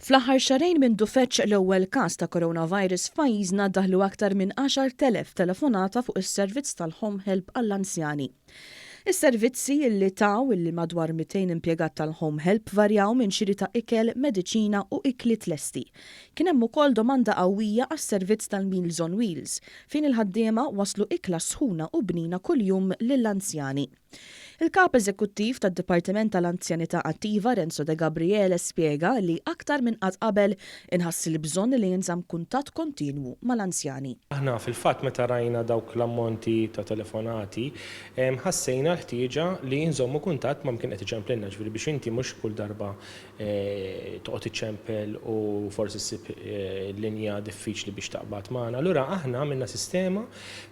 Fl-aħħar xahrejn mindu feġġ l-ewwel każ ta' coronavirus f'pajjiżna daħlu aktar minn 10,000 telefonata fuq is-servizz tal-Home Help għall-anzjani. Is-servizzi li taw lil madwar 200 impjegat tal-Home Help varjaw minn xiri ta' ikel, mediċina u ikliet lesti. Kien hemm ukoll domanda qawwija għas-servizz tal-Meals on Wheels, fejn il-ħaddiema wasslu ikla sħuna u bnina kuljum lill-anzjani. Il-Kap Eżekuttiv tad-Dipartiment tal-Anzjanità Attiva Renzo Degabriele spjega li aktar minn qatt qabel inħass il-bżonn li jinżamm kuntatt kontinwu mal-anzjani. Aħna fil-fatt meta rajna dawk l-ammonti ta' telefonati, ħassejna l-ħtieġa li nżommu kuntatt ma' min kien qed iċemplilna, ġifieri biex inti mhux kull darba toqgħod iċċempel u forsi ssib linja diffiċli biex taqbad magħna. Allura aħna għamilna sistema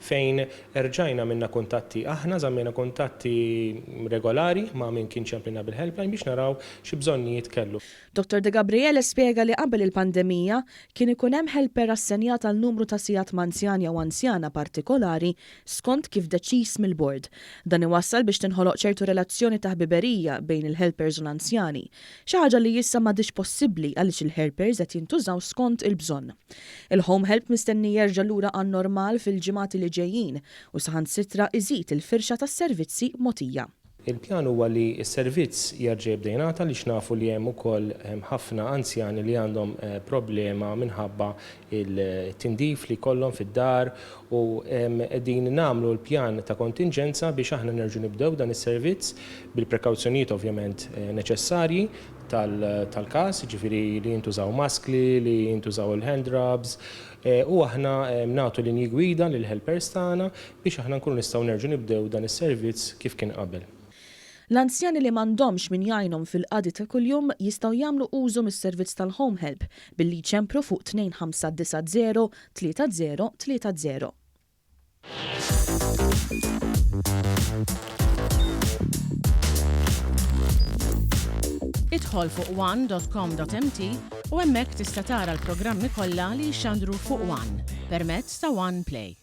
fejn erġajna għamilna kuntatti aħna, żammejna kuntatti regolari ma' min kien ċemplilna bil-helpline biex naraw xi bżonnijiet kellu. Dottor De Gabriele spjega li qabel il-pandemija kien ikun hemm helper assenjat għal numru ta' sigħat ma' anzjan jew anzjana partikolari skont kif deċiż mill-bord. Dan iwassal biex tinħoloq ċertu relazzjoni ta' ħbiberija bejn il-helpers u l-anzjani, xi ħaġa li issa m'għadhiex possibbli għaliex il-helpers qed jintużaw skont il-bżonn. Il-home help mistenni jerġa' lura għan-normal fil-ġimgħat li ġejjin u saħansitra iżid il-firxa tas-servizzi mogħtija. Il-pjan huwa li s-servizz jerġa' jibda jingħata għaliex nafu li hemm ukoll ħafna anzjani li għandhom problema minħabba t-tindif li jkollhom fid-dar u qegħdin nagħmlu l-pjan ta' kontinġenza biex aħna nerġgħu nibdew dan is-servizz bil-prekawzjonijiet ovvjament neċessarji tal-każ, jiġifieri li jintużaw maskli, li jintużaw il-hand rubs u aħna nagħtu linji gwida lill-helpers tagħna biex aħna nkunu nistgħu nerġgħu nibdew dan is-servizz kif kien qabel. L-anzjani li m'għandhomx min jgħinhom fil-qadi ta' kuljum jistgħu jagħmlu użu mis-servizz tal-Home Help billi jċemplu fuq 2590 30 30. Idħol fuq one.com.mt u hemmhekk tista' tara l-programmi kollha li jixxandru fuq One permezz ta' One Play.